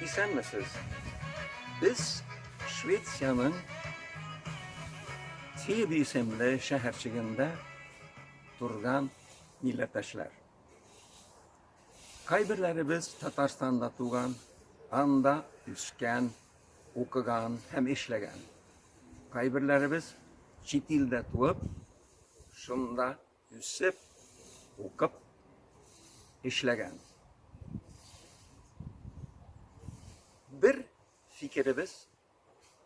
Исәнмесез. Без Швециянең Тиби исемле шәһәрчегендә торган милләттәшләр. Кайберләребез Татарстанда туган, анда үскән, укыган һәм эшләгән. Кайберләребез чит илдә туып, шунда үсеп, укып, эшләгән. Бер фикеребез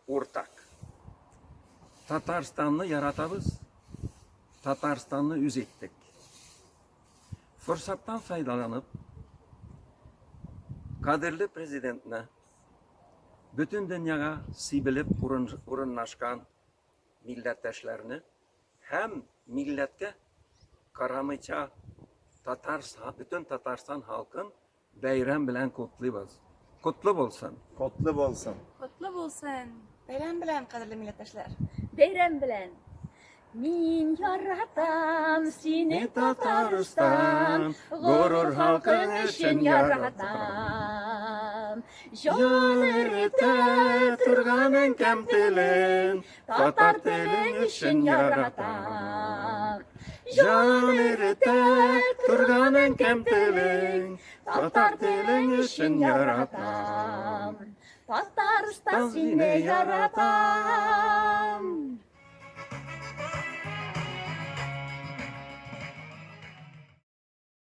уртак. Татарстанны яратабыз, Татарстанны үз иттек. Форсаттан файдаланып, кадерле президентны бөтен дөньяга сибелеп урынлашкан милләттәшләрне һәм милләткә карамыйча татар, бөтен Татарстан халкын бәйрәм белән котлыйбыз. Котлы булсын! Котлы булсын! Котлы булсын! Бәйрәм белән, кадерле милләттәшләр! Бәйрәм белән! Мин яратам сине, Татарстан, горур халкың өчен яратам. Җан эретә торган әнкәм телен, Татар телең өчен яратам. Җан эретә торган әнкәм телең, татар телең өчен яратам. Татарстан, сине яратам.